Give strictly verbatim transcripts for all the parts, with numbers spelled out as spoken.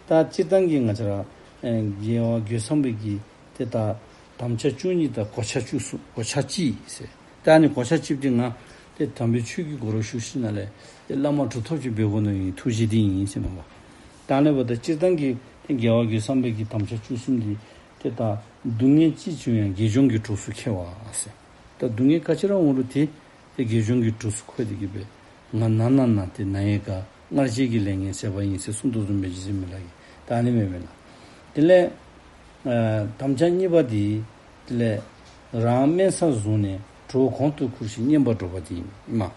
ད་སྤྱིར་བཏང་གི་ང་བཅས་ར་ཨེ་རྒྱལ་བ་རྒོད་ཚང་པའི་གི་ཏེ་ད་དམ་བཅའ་བཅུ་གཉིས་དང་གོ་ཆ་བཅུ་གསུམ་གོ་ཆ་གཅིག་ཟེར། ད་ཨ་ནི་གོ་ཆ་གཅིག་འདི་ང་ཏེ་དམ་པའི་ཆོས་ཀྱི་སྒོ་རུ་ཞུགས་ཞིནམ་ལས་ཏེ་བླ་མ་གྲུབ་ཐོབ་ཅིག་འབད་དགོ་མནོ་ཡི་ཐུགས་བཞེད་འདི་ཨིན་ཟེར་མས་པ། ད་ཨ་ནི་འབདཝ་ད་སྤྱིར་བཏང་གི་ཏེ་རྒྱལ་བ་རྒོད་ཚང་པའི་གི་དམ་བཅའ་བཅུ་གསུམ་འདི་ཏེ་ད་སྡུག་བསྔལ་ཅི་བྱུང་ཡང་དགེ་སྦྱོང་གི་གྲོགས་སུ་འཁྱེར་བ་ཟེར། ད་སྡུག་བསྔལ་ག་ཅི་ར་འོང་རུང་ཏེ་ཏེ་དགེ་སྦྱོང་གི་གྲོགས་སུ་འཁོད་དེ་གི་སྦེ་ང་ན་ན་ན་སྟེ་ན་ཡི་ག་སྔར་བྱས་ཀྱི་ལས་ངན་ཟད་པ་ཡིན་ཟེར་གསུངས་དོ་བཟུམ་སྦེ་རྗེ་བཙུན་མི་ལ་གིས་ད་ཨ་ནི་མེན་མེན་ན། དེ་ལས་ཨ་དམ་བཅའ་གཉིས་པ་འདི་དེ་ལས་རང་དམན་ས་བཟུང་ནས་གྲོགས་གོང་དུ་ཁུར་ཞིང་བསྙེན་པར་སྒྲུབ་པ་འདི་ཨིན་མས།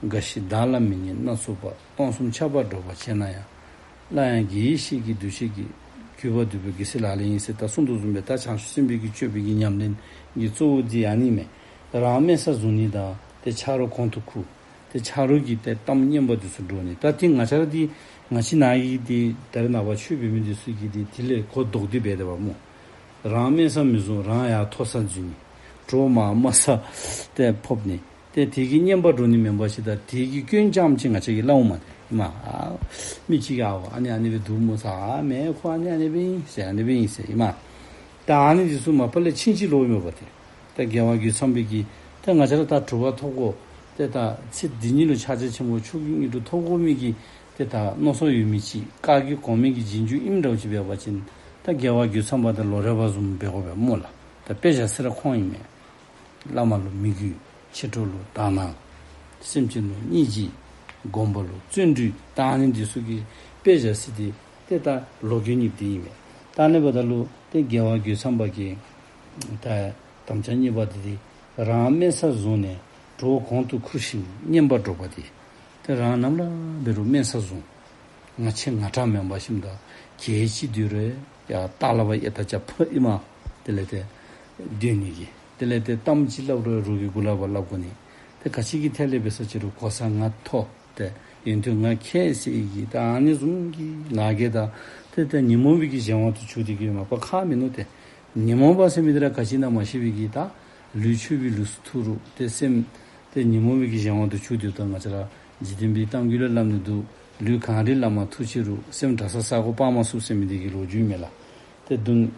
འགའ་ཞིག་བདག་ལ་མི་སྙན་སྣ་ཚོགས་པ། སྟོང་གསུམ་ཁྱབ་པར་སྒྲོག་པར་བྱེད་ན་ཡང་། སླར་ཡང་དགེ་བའི་བཤེས་ཀྱི་འདུ་ཤེས་ཀྱིས། གུས་པ་འདུད་པའི་དགེ་སེམས་ལག་ལེན་ཡིན་ཟེར་ད་གསུངས་དོ་བཟུམ་སྦེ་ད་བྱང་ཆུབ་སེམས་དཔའི་གི་སྤྱོད་པའི་གི་ཉམས་ལེན་གྱི་གཙོ་བོ་འདི་ཨ་ནི་མས། རང་དམན་ས་བཟུང་ནི་དང་ཏེ་ཆ་རོགས་གོང་དུ་ཁུར། ཏེ་ཆ་རོགས་ཀྱི་ཏེ་གཏམ་སྙན་པ་འདི་ཚུ་སྒྲོག་ནི། ད་ཏེ་ང་བཅས་ར་འདི་ང་བཅས་ནཱ་གི་འདི་ད་རེས་ནངས་པ་ཆོས་འབད་མི་འདི་ཚུ་གིས་འདི་དེ་ལས་གོ་ལྡོག་སྟེ་འབད་དེ་བ་སྨོ། རང་དམན་ས་མི་བཟུང་རང་ཡར་མཐོ་ས་འཛུལ་ནི། གྲོགས་མར་དམའ་ས་ཏེ་ཕབ་ནི། ཏེ་དེ་གི་བསྙེན་པར་སྒྲུབ་ནི་མེན་པ་ཅིག་ད་དེ་གི་སྐྱོན་རྐྱངམ་ཅིག་ང་བཅས་ཀྱིས་སླབ་འོང་མས་ཏེ་ཨིན་མས། ཨ་མི་ཅིག་གིས་ཨ་ཨ་ནི་ཨ་ནི་སྦེ་འདུག་སྨོ་ཟེར། ཨ་མེན་ཁོ་ཨ་ནི་ཨ་ནི་སྦེ་ཨིན་ཟེར་ཨ་ནི་སྦེ་ཨིན་ཟེར་ཨིན་མས། ད་ཨ་ནི་འདི་ཚུ་མ་པ་ལས་ཕྱིན་ཅི་ལོག་མེད་པ་ཏེ། ད་རྒྱལ་བ་རྒོད་ཚང་པའི་གི་ད་ང་བཅས་ར་ད་གྲུབ་པ་ཐོབ་དགོ། ཏེ་ད་ཚེ་འདི་ཉིད་ལུ་ཕྱག་རྒྱ་ཆེན་པོ་མཆོག་གི་དངོས་གྲུབ་ཐོབ་དགོ་མི་གི་ཏེ་ད་མནོ་བསམ་ཡོད་མི་ཅིག་བཀའ་བརྒྱུད་གོང་མའི་གི་རྗེས་འཇུག་ཨིནམ་འདྲཝ་ཅིག་འབད་བ་ཅིན་ད་རྒྱལ་བ་རྒོད་ཚང་པ་དང་ལོ་རས་པ་བཟུམ་འབད་དགོ་པས་སྨོ་ལགས། ད་དཔེ་བཞག་ས་ར་ཁོང་ཨིན་མས། བླ་མ་ལུ་མོས་གུས། མཆེད་གྲོགས་ལུ་དག་སྣང་། སེམས་ཅན་ལུ་སྙིང་རྗེ། སྒོམ་པ་ལུ་བརྩོན་འགྲུས། ད་ཨ་ནི་འདི་ཚུ་གི་དཔེ་བཞག་ས་འདི་ཏེ་ད་ལོ་རྒྱུས་གཉིས་འདི་ཨིན་མས། ད་ཨ་ནི་འབདཝ་ད་ལུ་ཏེ་རྒྱལ་བ་རྒོད་ཚང་པ་གིས་ད་དམ་བཅའ་གཉིས་པ་འདི་ཏེ་རང་དམན་ས་བཟུང་ནས་གྲོགས་གོང་དུ་ཁུར་ཞིང་བསྙེན་པར་སྒྲུབ་པ་སྟེ། ཏེ་རང་ནམ་ར་འབད་རུང་དམན་ས་བཟུང་། ང་ཆེ་ང་དྲག་མེན་པ་ཞིནམ་ད་གལ་ཅིག་སྡོད་རུང་ཡང་ལྟག་ལས་ཕར་གཡས་ལྟག་རྐྱབ་ཨིན་མས། དེ་ལས་ཏེ་སྡོད་ནི་གི་དེ་ལས་ཏེ་གཏམ་ཅིག་སླབ་རུང་རོགས་ཀྱི་མགུ་ལས་ཕར་སླབ་དགོ་ནི། ཏེ་ག་ཅི་གི་ཐད་ལས་འབད་ས་ཅི་རུང་གོ་ས་ང་མཐོ་ཏེ་ཡོན་ཏན་ང་མཁས་ཟེར་གྱི་ད་ཨ་ནི་བཟུམ་གྱི་ང་རྒྱལ་དང་ཏེ་ད་ཉོན་མོངས་པའི་གི་གཞན་དབང་དུ་ཚུད་དེ་གི་མ་པ་ཁག་མིན་ནུག་ཏེ། ཉོན་མོངས་པ་ཟེར་མི་འདི་ར་ག་ཅི་ཨིན་ན་མ་ཤེས་པའི་གི་ད་ལུས་ཆོས་པའི་ལུགས་སུ་ཐུག་རུང་ཏེ་སེམས་ཏེ་ཉོན་མོངས་པའི་གི་གཞན་དབང་དུ་ཚུད་དེ་ད་ང་བཅས་ར་འཇིག་རྟེན་པའི་གཏམ་རྒྱུད་ལས་སླབ་ནི་འདུག། ལུས་གངས་རི་བླ་མ་མཐུ་ཆེ་རུང་སེམས་གྲྭ་ས་ས་གོ་སྤར་མ་ཚུགས་ཟེར་མི་འདི་གི་ལོ་རྒྱུས་མས་ལགས། ཏེ་དུང་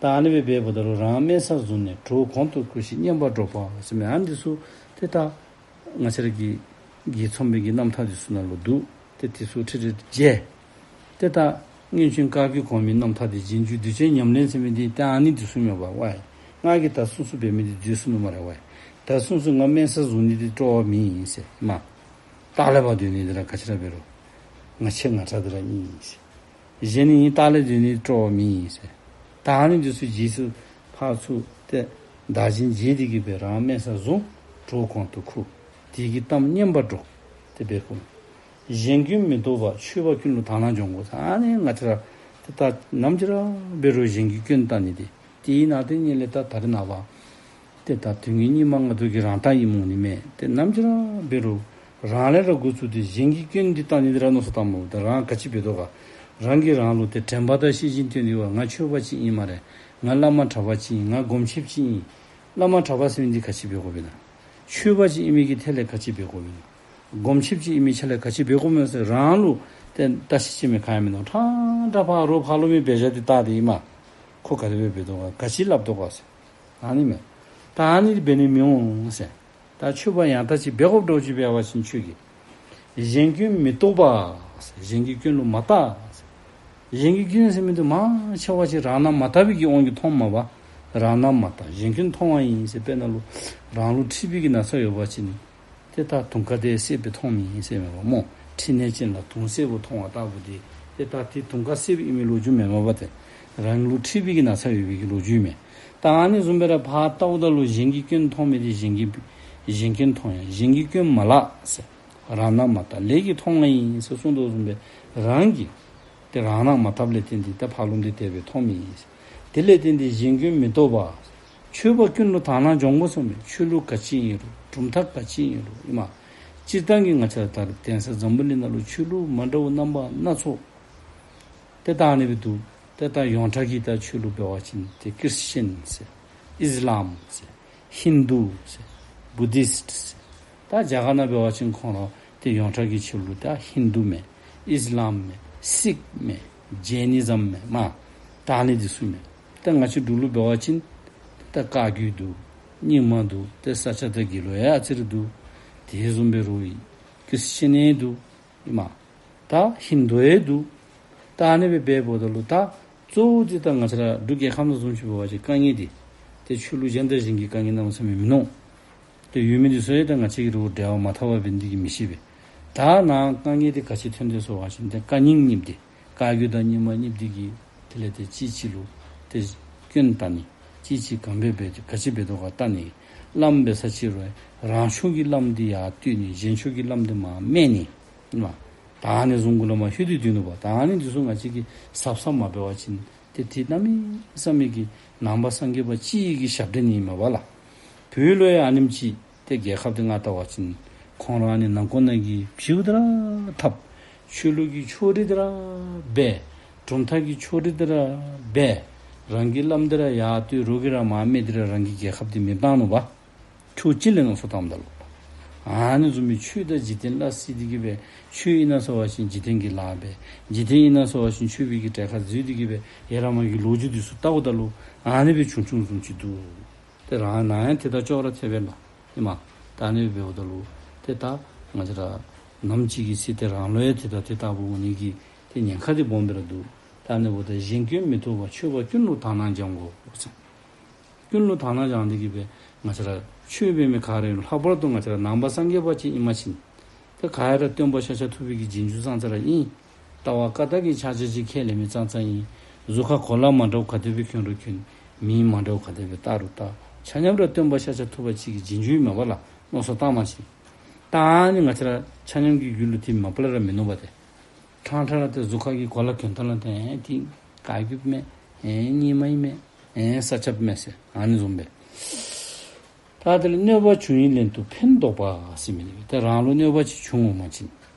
ད་ཨ་ནི་སྦེ་འབདཝ་ད་ལུ་རང་དམན་ས་བཟུང་ནས་གྲོགས་གོང་དུ་ཁུར་ཞིང་བསྙེན་པར་སྒྲུབ་པ་ཟེར་མི་ཨ་ནི་འདི་ཚུ་ཏེ་ད་ང་བཅས་ར་གི་རྒོད་ཚང་པའི་གི་རྣམ་ཐར་འདི་ཚུ་ནང་ལུ་འདུག། ཏེ་འདི་ཚུ་ཁྲིད་ཁྲིད་མཇལ། ཏེ་ད་སྔོན་བྱོན་བཀའ་བརྒྱུད་གོང་མའི་རྣམ་ཐར་འདི་རྗེས་འཇུག་གདུལ་བྱའི་ཉམས་ལེན་ཟེར་མི་འདི་ཏེ་ཨ་ནི་འདི་ཚུ་མས་པ་ཝའི། ང་གིས་ད་སོ་སོ་འབད་མི་འདི་འདི་ཚུ་ནུག་སྨ་རེ་ཝའི། ད་སོ་སོ་ང་དམན་ས་བཟུང་ནི་འདི་སྤྲོ་བ་མེད་ཨིན་ཟེར་ཨིན་མས། ལྟག་ལས་ཕར་སྡོད་ནི་འདི་ར་ག་ཅི་ར་འབད་རུང་ང་ཆེ་ང་དྲག་འདི་ར་ཨིན་ཟེར། གཞན་ནི་ཨིན་ལྟག་ལས་སྡོད་ནི་སྤྲོ་བ་མེད་ཨིན་ཟེར། ད་ཨ་ནི་འདི་ཚུ་རྗེས་སུ་ཕར་ཚུར་ཏེ་བདག་གཞན་བརྗེ་སྟེ་གི་སྦེ་རང་དམན་ས་བཟུང་། གྲོགས་གོང་དུ་ཁུར། དེ་གི་གཏམ་སྙན་པར་སྒྲོག། ཏེ་འབད་དགོ། གཞན་སྐྱོན་མི་རྟོག་པར། ཆོས་པ་ཀུན་ལུ་དག་སྣང་སྦྱོང་དགོ། ཨ་ནི་ང་བཅས་ར་ཏེ་ད་ནམ་ཅིག་ར་འབད་རུང་གཞན་གྱི་སྐྱོན་བལྟ་ནི་འདི་དེ་ནང་དེ་ཉིད་ལས་ད་ད་རེས་ནངས་པ་ཏེ་ད་དོན་གྱི་སྙིགས་མ་ལྔ་བདོ་གི་རང་རྟགས་ཨིནམ་འོང་ནི་མས། ཏེ་ནམ་ཅིག་ར་འབད་རུང་རང་ལས་ར་འགོ་བཙུགས་ཏེ་གཞན་གྱི་སྐྱོན་འདི་བལྟ་ནི་འདི་ར་མནོ་བསམ་བཏངམ་ད་རང་ག་ཅི་འབད་དོ་ག། རང་གིས་རང་ལུ་ཏེ་དྲན་པ་དང་ཤེས་བཞིན་སྟོན་ཏེ་གི་ང་ཆོས་པ་ཅིག་ཨིན་སྨ་རེ། ང་བླ་མ་གྲྭ་པ་ཅིག་ཨིན། ང་སྒོམ་ཆེནཔ་ཅིག་ཨིན། བླ་མ་གྲྭ་པ་ཟེར་མི་འདི་ག་ཅི་འབད་དགོཔ་ཨིན་ན། ཆོས་པ་ཅིག་ཨིན་མི་གི་ཐད་ལས་ག་ཅི་འབད་དགོཔ་ཨིན་ན། སྒོམ་ཆེནཔ་ཅིག་ཨིན་མི་ཆ་ལས་ག་ཅི་འབད་དགོཔ་ཨིན་ན་ཟེར་རང་ལུ་ཏེ་བརྟག་ཞིབ་བྱེད་མི་ག་ཡང་མིན་ནུག། ཕྲང་ཕྲང་ཕར་རོགས་ཕར་ལུ་མི་འབད་བཞག་སྟེ་བལྟ་སྟེ་ཨིན་མས། ཁོ་ག་དེ་སྦེ་འབད་དོ་ག། ག་ཅི་སླབ་དོ་ག་ཟེར། ཨ་ནི་མས། ད་ཨ་ནི་འབད་ནི་མི་འོང་ཟེར། ད་ཆོས་པ་ཡང་དག་ཅིག་འབད་དགོཔ་འདྲཝ་ཅིག་འབད་བ་ཅིན་ཁྱོད་ཀྱིས་གཞན་སྐྱོན་མི་རྟོག་པར། གཞན་གྱི་སྐྱོན་ལུ་མ་བལྟ། གཞན་གྱི་སྐྱོན་ཟེར་མི་འདི་མང་ཆེ་བ་ཅིག་རང་སྣང་མ་དག་པའི་གི་དབང་གིས་མཐོངམ་མས་པ། རང་སྣང་མ་དག། གཞན་སྐྱོན་མཐོང་བ་ཡིན་ཟེར། དཔེར་ན་ལུ་རང་ལུ་མཁྲིས་པའི་གི་ན་ཚ་ཡོད་པ་ཅིན་ཏེ་ད་དུང་དཀར་དེ་སེརཔོ་མཐོང་མི་ཨིན་ཟེར་མས་པ་སྨོ། མཁྲིས་ནད་ཅན་ལ་དུང་སེརཔོ་མཐོང་བ་ལྟ་བུ་དེ། ཏེ་ད་དེ་དུང་དཀར་སེརཔོ་ཨིན་མི་ལོ་རྒྱུས་མེན་མས་པ། ཏེ་རང་ལུ་མཁྲིས་པའི་གི་ན་ཚ་ཡོད་པའི་གི་ལོ་རྒྱུས་མས། ད་ཨ་ནི་བཟུམ་སྦེ་ར་ཕར་བལྟཝ་ད་ལུ་གཞན་གྱི་སྐྱོན་མཐོང་མི་དེ་གཞན་གྱི་གཞན་སྐྱོན་མཐོང་ཡང་གཞན་གྱི་སྐྱོན་མ་ལགས་ཟེར། རང་སྣང་མ་དག་ལས་ཀྱིས་མཐོང་བ་ཡིན་ཟེར་གསུངས་དོ་བཟུམ་སྦེ་རང་གི་ཏེ་རང་སྣང་མ་དགཔ་ལས་བརྟེན་ཏེ་ད་ཕར་ལུ་འདི་དེ་སྦེ་མཐོང་མི་ཨིན། དེ་ལས་བརྟེན་ཏེ་གཞན་སྐྱོན་མི་རྟོག་པར། ཆོས་པ་ཀུན་ལུ་དག་སྣང་སྦྱོང་དགོ་གསུངས་མས། ཆོས་ལུགས་ག་ཅི་ཨིན་རུང་གྲུབ་མཐའ་ག་ཅི་ཨིན་རུང་ཨིན་མས། སྤྱིར་བཏང་གི་ང་བཅས་ད་རེས་གདན་ས་འཛམ་བུ་གླིང་ནང་ལུ་ཆོས་ལུགས་མ་འདྲཝ་རྣམ་པ་སྣ་ཚོགས་ཏེ་ད་ཨ་ནི་སྦེ་འདུག། ཏེ་ད་ཡོངས་གྲགས་ཀྱི་ད་ཆོས་ལུགས་འབད་བ་ཅིན་ཏེ་ཀིརས་ཅན་ཟེར། ཨིས་ལམ་ཟེར། ཧིན་དུ་ཟེར། བུ་དིསཊ་ཟེར། ད་རྒྱ་གར་ནང་འབད་བ་ཅིན་ཁོང་ར་ཏེ་ཡོངས་གྲགས་ཀྱི་ཆོས་ལུགས་ད་ཧིན་དུ་མས། ཨིས་ལམ་མས། སིཀ་མས། ཇེ་ནི་ཛམ་མས་མ། ད་ཨ་ནི་འདི་ཚུ་མས། ད་ང་བཅས་འབྲུག་ལུ་འབད་བ་ཅིན་ད་བཀའ་བརྒྱུད་འདུག། རྙིང་མ་འདུག། ཏེ་ས་སྐྱ་དང་དགེ་ལུགས་ཡང་ཨ་ཙི་རེ་འདུག། དེ་བཟུམ་སྦེ་རུང་ཨིན། ཁྲིསི་ཊན་ཡང་འདུག་ཨིན་མས། ད་ཧིན་དུ་ཡང་འདུག། ད་ཨ་ནི་སྦེ་འབདཝ་ད་ལུ་ད་གཙོ་བོ་འདི་ད་ང་བཅས་ར་འབྲུག་རྒྱལ་ཁབ་ནང་བཟུམ་ཅིག་འབད་བ་ཅིན་དཀའ་ངལ་འདི་ཏེ་ཆོས་ལུགས་གཞན་དང་གཞན་གྱི་དཀའ་ངལ་གནམ་མེད་ས་མེད་མིན་ནུག། ཏེ་ཡོད་མི་འདི་ཚུ་ཡང་ད་ང་བཅས་ཀྱིས་རོགས་འབྲེལ་བ་མ་འཐབ་པར་འབད་ནི་འདི་གིས་མི་ཤེས་པས། ད་ནཱ་དཀའ་ངལ་འདི་ག་ཅི་ཐོན་དོ་ཟེར་བ་ཅིན་ཏེ་བཀའ་རྙིང་གཉིསཔོ་འདི་བཀའ་བརྒྱུད་དང་རྙིང་མ་གཉིསཔོ་འདི་གིས་དེ་ལས་ཏེ་གཅིག་གཅིག་ལུ་ཏེ་སྐྱོན་བལྟ་ནི། གཅིག་གཅིག་ག་དེ་སྦེ་འབད་ག་ཅི་འབད་དོ་ག་བལྟ་ནི། བླམ་འབད་ས་ཅིག་རུང་རང་ཕྱོགས་ཀྱི་བླམ་འདི་ཡར་བསྟོད་ནི། གཞན་ཕྱོགས་ཀྱི་བླམ་འདི་མར་སྨད་ནི། ཨིན་མས། ད་ཨ་ནི་བཟུམ་གུ་ལུ་མར་ལྷོད་དེ་སྡོད་ནུག་པ། ད་ཨ་ནི་འདི་ཚུ་ང་བཅས་ཀྱིས་གཟབ་གཟབ་མ་འབད་བ་ཅིན་ཏེ་དེ་གནམ་མེད་ས་མེད་ཀྱི་ནང་པ་སངས་རྒྱས་པ་སྤྱི་གི་ཞབས་འདྲེན་ཨིན་མས་པ་ལགས། བོད་ལུ་ཡང་ཨ་ནེམ་ཅིག་ཏེ་རྒྱལ་ཁབ་འདི་ང་བལྟ་བ་ཅིན་ཁོང་ར་ཨ་ནི་ནང་འཁོད་ནང་གི་བྱིའུ་འདི་ར་འཐབ། ཆོས་ལུགས་ཀྱི་ཕྱོགས་རིས་འདི་ར་འབད། གྲུབ་མཐའ་གི་ཕྱོགས་རིས་འདི་ར་འབད། རང་གི་བླམ་འདི་ར་ཡར་བསྟོད། རོགས་ཀྱིས་ར་མར་སྨད། འདི་ར་རང་གི་རྒྱལ་ཁབ་འདི་མེདཔ་བཏང་ནུག་པ། ཕྱོགས་གཅིག་ལས་མནོ་བསམ་བཏངམ་ད་ལུ། ཨ་ནི་བཟུམ་མའི་ཆོས་དང་འཇིག་རྟེན་སླ་བསྲེ་སྟེ་གི་སྦེ་ཆོས་ཨིན་ན་ཟེར་བ་ཅིན་འཇིག་རྟེན་གྱི་ལཱ་འབད། འཇིག་རྟེན་ཨིན་ན་ཟེར་བ་ཅིན་ཆོས་པའི་གི་གྲལ་ཁར་འཛུལ་ཏེ་གི་སྦེ་ཡ་ར་མ་གི་ལོ་རྒྱུས་འདི་ཚུ་བལྟཝ་ད་ལུ་ཨ་ནི་སྦེ་བྱུང་བྱུངམ་བཟུམ་ཅིག་འདུག། ཏེ་རང་ནང་ཡང་ཏེ་ད་ཅོག་ར་འཐདཔ་སྦེ་ལགས། ཨིན་མས། ད་ཨ་ནི་འབདཝ་ད་ལུ་ཏེ་ད་ང་བཅས་ར་ནམ་ཅིག་གི་ཚེ་ཏེ་རང་ལུ་ཡང་ཏེ་ད་དེ་ལྟ་བུ་འོང་ནི་གི་ཏེ་ཉེན་ཁ་འདི་སྦོམ་སྦེ་ར་འདུག། ད་ཨ་ནི་འབདཝ་ད་གཞན་སྐྱོན་མི་མཐོང་བར། ཆོས་པ་ཀུན་ལུགས་དག་སྣང་སྦྱང་དགོ་ཟེར། ཀུན་ལུགས་དག་སྣང་སྦྱང་སྟེ་གི་སྦེ་ང་བཅས་ར་ཆོས་འབད་མི་ག་ར་ལྷག་པར་དུ་ང་བཅས་ར་ནང་པ་སངས་རྒྱས་པ་ཅིག་ཨིན་པ་ཅིན་ཏེ་ག་ར་སྟོན་པ་ཤཱཀྱ་ཐུབ་པའི་གི་རྗེས་འཇུག་ཙང་ཙ་ར་ཨིན། ལྟ་བ་བཀའ་རྟགས་ཀྱི་ཕྱག་རྒྱ་ཅིག་ཁས་ལེན་མི་ཙང་ཙ་ཨིན། གཟུགས་ཁར་གོ་ལ་མ་འདྲཝ་ག་དེ་སྦེ་གྱོན་རུང་གྱོན། མིང་མ་འདྲཝ་ག་དེ་སྦེ་བཏགས་རུང་བཏགས། ཆ་མཉམ་ར་སྟོན་པ་ཤཱཀྱ་ཐུབ་པ་ཅིག་གི་རྗེས་འཇུག་ཨིན་མས་པ་ལགས། མནོ་བསམ་བཏང་བ་ཅིན། ད་ཨ་ནི་ང་བཅས་ར་ཆ་མཉམ་གྱི་རྒྱུད་ལུ་དེ་མ་པ་ལས་ར་མིན་ནུག་པ་ཏེ། ཕྲང་ཕྲང་ར་ཏེ་གཟུགས་ཁ་གི་གོ་ལ་གྱོན་ཐངས་ལ་ཏེ་ཨེ་འདི་བཀའ་བརྒྱུདཔ་མས། ཨེ་རྙིང་མ་ཨིན་མས། ཨེ་ས་སྐྱབས་མས་ཟེར་ཨ་ནི་བཟུམ་སྦེ། ད་དེ་ལས་གནོད་པ་བྱུང་བའི་ལན་དུ་ཕན་འདོགས་པ་ཟེར་མི་འདི་ཏེ་རང་ལུ་གནོད་པ་ཅིག་བྱུང་འོང་པ་ཅིན་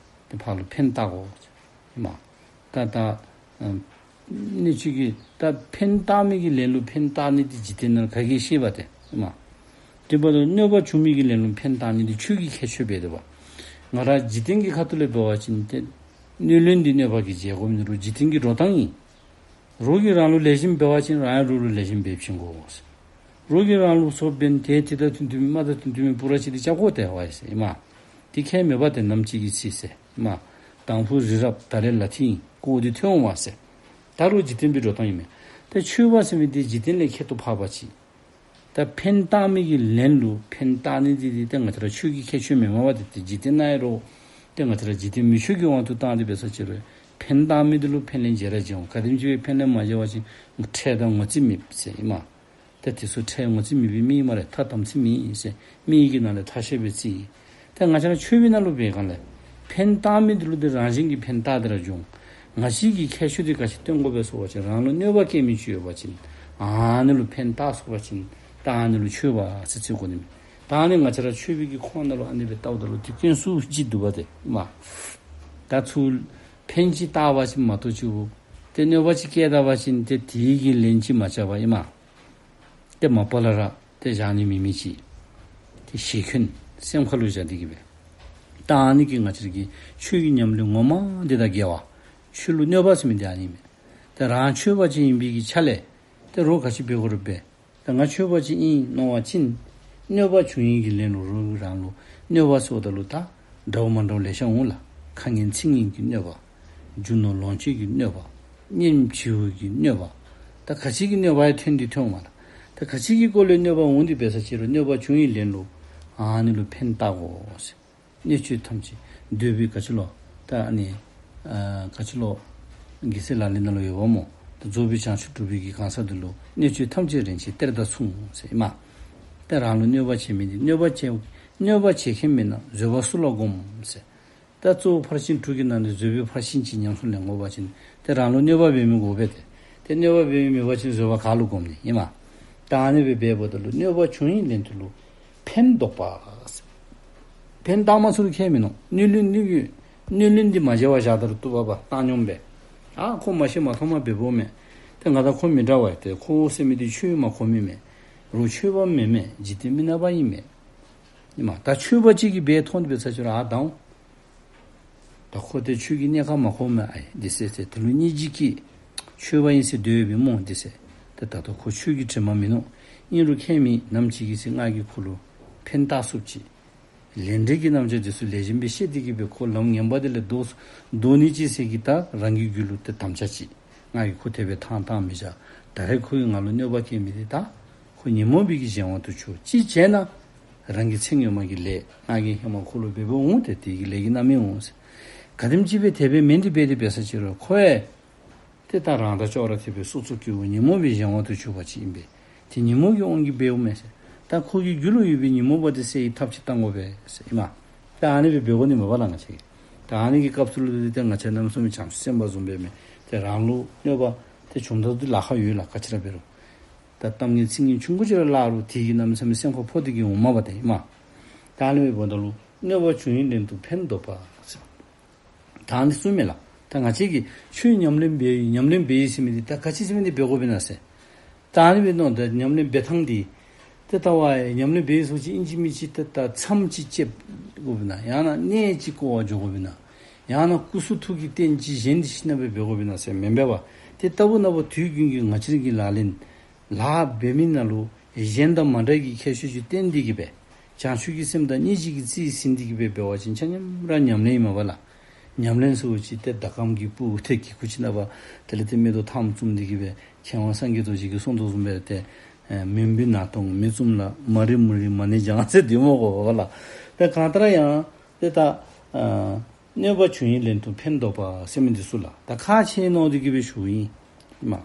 ཏེ་ཕར་ལུ་ཕན་བཏགས་དགོ་ཟེར་ཨིན་མས། ད་ད་ཨ་གནོད་བྱེད་ཀྱི་ད་ཕན་བཏགས་མི་གི་ལན་ལུ་ཕན་བཏགས་ནི་འདི་འཇིག་རྟེན་ནང་ག་གིས་ཤེས་པ་ཏེ་ཨིན་མས། དེ་འབདཝ་ད་གནོད་པ་བྱུང་མི་གི་ལན་ལུ་ཕན་བཏགས་ནི་འདི་ཆོས་ཀྱི་ཁྱད་ཆོས་སྦེ་འདུག་པ། ང་ར་འཇིག་རྟེན་གྱི་ཁ་ཐུག་ལས་འབད་བ་ཅིན་ཏེ་གནོད་ལན་འདི་གནོད་པ་གིས་འཇལ་དགོ་མི་རུང་འཇིག་རྟེན་གྱི་འགྲོ་སྟངས་ཨིན། རོགས་ཀྱིས་རང་ལུ་ལེགས་ཤོམ་འབད་བ་ཅིན་རང་ཡང་རོགས་ལུ་ལེགས་ཤོམ་འབད་བྱིན་དགོ་ཟེར། རོགས་ཀྱིས་རང་ལུ་ཚོགས་འབད་ནི་དེ་དེ་དང་མཐུན་མཐུན་མི་དམག་དང་མཐུན་མཐུན་མི་པུ་ར་ཅིག་འདི་རྐྱབ་དགོ་ཏེ་ཝའི་ཟེར་ཨིན་མས། དེ་ཁྱད་མེད་པ་ཏེ་ནམ་ཅིག་གི་ཚེ་ཟེར་ཨིན་མས། དང་ཕུ་རི་རབ་ད་རེས་ལ་ཐིང་ཀོ་འདི་ཐོན་འོང་བ་ཟེར། ད་རུང་འཇིག་རྟེན་པའི་འགྲོ་སྟངས་ཨིན་མས། ཏེ་ཆོས་པ་ཟེར་མི་འདི་འཇིག་རྟེན་ལས་ཁྱད་དུ་འཕགས་པ་ཅིག། ད་ཕན་བཏགས་མི་གི་ལན་ལུ་ཕན་བཏགས་ནི་འདི་འདི་ཏེ་ང་བཅས་ར་ཆོས་ཀྱི་ཁྱད་ཆོས་མེན་མས་པ། ཏེ་ཏེ་འཇིག་རྟེན་ནང་ཡང་རོགས་ཏེ་ང་བཅས་ར་འཇིག་རྟེན་མི་ཆོས་ཀྱི་དབང་དུ་བཏང་སྟེ་འབད་ས་ཅིག་རུང་ཕན་བཏགས་མི་འདི་ལུ་ཕན་ལན་འཇལ་ར་འཇལ་འོང་། ག་དེམ་ཅིག་སྦེ་ཕན་ལན་མ་འཇལ་བ་ཅིན་ཁྲེལ་དང་ངོ་ཚ་མེད་ཟེར་ཨིན་མས། ཏེ་དེ་ཚུ་ཁྲེལ་ངོ་ཚ་མེད་པའི་མི་ཨིན་སྨ་རེ། ཐ་དམ་ཚིག་མི་ཨིན་ཟེར། མི་ཡི་གི་ནང་ལས་ཐ་ཤལ་པའི་ཚིག་ཨིན། ཏེ་ང་བཅས་ར་ཆོས་པའི་ནང་ལུ་འབད་སྒང་ལས་ཕན་བཏགས་མི་འདི་ལུ་ཏེ་རང་བཞིན་གྱིས་ཕན་བཏགས་ཏེ་ར་འགྱོ་འོང་། ང་བཅས་ཀྱིས་ཁྱད་ཆོས་འདི་ག་ཅི་སྟོན་དགོ་པས་ཟེར་བ་ཅིན་རང་ལུ་གནོད་པ་བཀལ་མི་ཅིག་ཡོད་པ་ཅིན་ཨ་ནི་ལུ་ཕན་བཏགས་ཚུགས་པ་ཅིན་ད་ཨ་ནི་ལུ་ཆོས་པ་ཟེར་བརྩི་དགོ་ནི་མས། ད་ཨ་ནི་ང་བཅས་ར་ཆོས་པའི་གི་ཁོངས་ནང་ལུ་ཨ་ནི་སྦེ་བལྟཝ་ད་ལུ་ཏེ་དཀོན་སུ་ཅིག་འདུག་པ་ཏེ་ཨིན་མས། ད་ཚུར་ཕན་ཅིག་བཏགས་པ་ཅིན་མ་གཏོགས་ཅིག་འོ་ཏེ་གནོད་པ་ཅིག་བཀལ་ད་པ་ཅིན་ཏེ་དེ་གི་ལན་ཅིག་མ་རྐྱབ་པར་ཨིན་མས། ཏེ་མ་པ་ལས་ར་ཏེ་བཞག་ནི་མེད་མི་ཅིག། ཏེ་ཞེ་འཁོན་སེམས་ཁ་ལུ་བཞག་སྟེ་གི་སྦེ། ད་ཨ་ནི་གིས་ང་བཅས་ཀྱི་ཆོས་ཀྱི་ཉམས་ལེན་ངོ་མ་འདི་དང་འགལ་བ། ཆོས་ལུ་གནོད་པ་ཟེར་མི་འདི་ཨ་ནི་མས། ཏེ་རང་ཆོས་པ་ཅིག་ཨིན་པའི་གི་ཆ་ལས་ཏེ་རོགས་ག་ཅི་འབད་དགོ་རུང་འབད། ད་ང་ཆོས་པ་ཅིག་ཨིན་མནོ་བ་ཅིན་གནོད་པ་བྱུང་ཡི་གི་ལན་ལུ་རོགས་རང་ལུ་གནོད་པ་ཟེརཝ་ད་ལུ་ད་འདྲཝ་མ་འདྲཝ་ལེ་ཤ་འོང་ལགས། ཁ་ངན་ཚིག་ངན་གྱི་གནོད་པ། རྒྱུ་ནོར་ལོངས་སྤྱོད་ཀྱི་གནོད་པ། གཉེན་བྱིའུ་གི་གནོད་པ། ད་ག་ཅི་གི་གནོད་པ་ཡང་ཐོན་འདི་ཐོན་འོང་མས་ལགས། ད་ག་ཅི་གི་སྐོར་ལས་གནོད་པ་འོང་འདི་འབད་ས་ཅིག་རུང་གནོད་པ་བྱུང་ཡི་ལན་ལུ་ཨ་ནི་ལུ་ཕན་བཏགས་དགོ་ཟེར། གནོད་བྱེད་ཐམས་ཅད་འདོད་པའི་ག་ཅི་ལོ། ད་ཨ་ནི་ཨ་ག་ཅི་ལོ། རྒྱལ་སྲས་ལག་ལེན་ནང་ལུ་ཡོདཔ་སྨོ། ད་རྫོགས་པའི་བྱང་ཆུབ་སྒྲུབ་པའི་གི་གང་ཟག་འདི་ལུ་གནོད་བྱེད་ཐམས་ཅད་རིན་ཆེན་གཏེར་དང་མཚུངས་ཟེར་ཨིན་མས། ཏེ་རང་ལུ་གནོད་པ་བྱེད་མི་འདི་གནོད་པ་བྱེད་གནོད་པ་བྱེད་མཁན་མེན་ན་བཟོད་པ་སུ་ལ་བསྒོམ་ཟེར། ད་གཙོ་བོ་ཕར་ཕྱིན་དྲུག་གི་ནང་ནས་བཟོད་པའི་ཕར་ཕྱིན་ཅིག་ཉམས་སུ་ལེན་དགོ་པ་ཅིན་ཏེ་རང་ལུ་གནོད་པ་འབད་མི་དགོ་པས་ཏེ། ཏེ་གནོད་པ་འབད་མི་མེད་པ་ཅིན་བཟོད་པ་ག་ལུ་བསྒོམ་ནི་ཨིན་མས། ད་ཨ་ནི་སྦེ་འབདཝ་ད་ལུ་གནོད་པ་བྱུང་ཡི་ལན་དུ་ལུ་ཕན་འདོགས་པ་ཟེར། ཕན་བཏགས་མ་ཚུགས་རུང་ཁྱད་མིན་ནུག། གནོད་ལན་གནོད་ལན་འདི་མ་འཇལ་བར་བཞག་ད་རུང་བཏུབ་པས་པ་བཏང་སྙོམས་སྦེ། ཨ་ཁོ་མ་ཤེས་མ་མཐོང་མ་འབདཝ་མས། ཏེ་ང་དང་ཁོ་མི་འདྲ་བས། ཏེ་ཁོ་ཟེར་མི་འདི་ཆོས་མ་གོ་མི་མས། རོགས་ཆོས་པ་མེན་མས། འཇིག་རྟེན་མི་ནག་པ་ཨིན་མས། ཨིན་མས། ད་ཆོས་པ་ཅིག་གིས་འབད་མཐོང་འདི་འབད་ས་ཅིག་རུང་ཨ་དང་ ད་ཁོ་ཏེ་ཆོས་ཀྱི་གནད་ཁ་མ་གོཝ་མས་ཨའི་འདི་ཟེར་ཏེ། དེ་ལུ་སྙིང་རྗེ་སྐྱེས། ཆོས་པ་ཨིན་ཟེར་སྡོད་ཡོདཔ་ཨིན་སྨོ་འདི་ཟེར། ཏེ་ད་ལྟོ་ཁོ་ཆོས་ཀྱི་དྲི་མ་མིན་ནུག། ཨིན་རུང་ཁྱད་མེད། ནམ་ཅིག་གི་ཚེ་ང་གིས་ཁོ་ལུ་ཕན་བཏགས་ཚུགསཔ་ཅིག། ལས་འབྲས་ཀྱི་རྣམ་གཞག་འདི་ཚུ་ལེགས་ཤོམ་སྦེ་ཤེས་ཏེ་གི་སྦེ་ཁོ་ལམ་ངན་པ་འདི་ལས་བཟློག་བཟློག་ནི་ཅིག་ཟེར་གི་ད་རང་གི་རྒྱུད་ལུ་ཏེ་དམ་བཅའ་ཅིག། ང་གིས་ཁོ་དེ་སྦེ་བཏང་བཏང་མི་བཞག། ད་རེས་ཁོ་གིས་ང་ལུ་གནོད་པ་བཀལ་མི་འདི་ད་ཁོ་ཉོན་མོངས་པའི་གི་གཞན་དབང་དུ་གྱུར། ཅིག་བྱས་ན་རང་གི་ཚེ་སྔོན་མ་གི་ལས། ང་གིས་ཧེ་མ་ཁོ་ལུ་འབད་འབདཝ་འོང་། ཏེ་དེ་གི་ལས་ཀྱི་རྣམ་སྨིན་འོང་ཟེར། ག་དེམ་ཅིག་སྦེ་དེ་སྦེ་མེན་ཏེ་འབད་དེ་འབད་ས་ཅིག་རུང་ཁོ་ཡང་ཏེ་ད་རང་དང་ཅོག་ར་འཐདཔ་སྦེ་སོ་སོ་སྐྱེ་བོ་ཉོན་མོངས་པའི་གཞན་དབང་དུ་གྱུར་པ་ཅིག་ཨིན་པས། ཏེ་ཉོན་མོངས་ཀྱི་དབང་གིས་འབདཝ་མས་ཟེར། ད་ཁོ་གི་རྒྱུད་ལུ་ཡོད་པའི་ཉོན་མོངས་པ་དེ་སེལ་བའི་ཐབས་ཅིག་བཏང་དགོ་པས་ཟེར་ཨིན་མས། ད་ཨ་ནི་སྦེ་འབད་དགོ་ནི་མས་པ་ལགས་ང་བཅས་ཀྱིས། ད་ཨ་ནི་གི་སྐབས་སུ་ལུ་ཏེ་ང་བཅས་གནམ་མེད་ས་མེད་བྱང་ཆུབ་སེམས་དཔའ་བཟུམ་སྦེ་མས། ཏེ་རང་ལུ་གནོད་པ་ཏེ་བྱུངམ་ད་ལཱ་ཁག་ཡོད་ལགས། ག་ཅི་ར་འབད་རུང་། ད་གཏམ་ངན་ཚིག་ངན་ཆུང་ཀུ་ཅིག་ར་སླབ་རུང་དེ་གིས་གནམ་མེད་ས་མེད་སེམས་ཁར་ཕོག་སྟེ་གི་འོངམ་མས་པ་ཏེ་ཨིན་མས། ད་ཨ་ནི་སྦེ་འབདཝ་ད་ལུ་གནོད་པ་བྱུང་ཡི་ལན་དུ་ཕན་འདོགས་པ་ཟེར། ད་ཨ་ནི་གསུངམ་མས་ལགས། ད་ང་བཅས་ཀྱིས་ཆོས་ཉམས་ལེན་འབད་ཡི་ཉམས་ལེན་འབད་ཡི་ཟེར་མི་འདི་ད་ག་ཅི་ཟེར་མི་འདི་འབད་དགོཔ་ཨིན་ན་ཟེར། ད་ཨ་ནི་སྦེ་མནོ་ད་ཉམས་ལེན་འབད་ཐངས་འདི། ཏེ་ད་ཝའི་ཉམས་ལེན་འབད་ཡི་ཟེར་བ་ཅིན་ཨིན་ཅི་མིན་ཅི་ཏེ་ད་མཚམས་ཅིག་བཅད་དགོཔ་ཨིན་ན། ཡང་ན་གནས་ཅིག་བསྐོར་བར་འགྱོ་དགོཔ་ཨིན་ན། ཡང་ན་སྐུ་གསུང་ཐུགས་ཀྱི་རྟེན་ཅིག་བཞེངས་ཏེ་ཞིནམ་སྦེ་འབད་དགོཔ་ཨིན་ན་ཟེར་མེན་པས་པ། ཏེ་ལྟ་བུ་ན་བུ་དུས་རྒྱུན་གྱི་ང་བཅས་ཀྱི་ལག་ལེན་ལཱ་འབད་མི་ནང་ལུ་གཞན་དང་མ་འདྲ་གི་ཁྱད་ཆོས་ཅིག་བསྟན་ཏེ་གི་སྦེ་བྱང་ཆུབ་ཀྱི་སེམས་དང་སྙིང་རྗེ་གིས་རྩིས་ཟིན་ཏེ་གི་སྦེ་འབད་བ་ཅིན་ཆ་མཉམ་ར་ཉམས་ལེན་ཨིན་མས་པ་ལགས། ཉམས་ལེན་ཟེར་བ་ཅིན་ཏེ་ཟླ་གམ་གྱི་སྤུ་ཏེ་གི་ཁུག་ཅིག་ནང་པ་དེ་ལས་ཏེ་མིག་ཏོ་ཐམ་བཙུམས་ཏེ་གི་སྦེ་མཁས་དབང་སངས་རྒྱས་རྡོ་རྗེ་གིས་གསུངས་དོ་བཟུམ་སྦེ་ཏེ་མུན་པའི་ནག་སྟོང་མིག་བཙུམ་ལ། མ་རིག་མུན་རིག་མ་ཎི་བགྱང་ཟེར་དེ་སྨོ་གོ་པ་ལགས། ཏེ་གང་ལྟར་ཡང་ཏེ་ད་ཨ་གནོད་པ་བྱུང་ཡི་ལན་དུ་ཕན་འདོགས་པ་ཟེར་མི་འདི་ཚུ་ལགས། ད་ཁག་ཆེ་མནོ་སྟེ་གི་སྦེ་ཞུཝ་ཨིན་མས།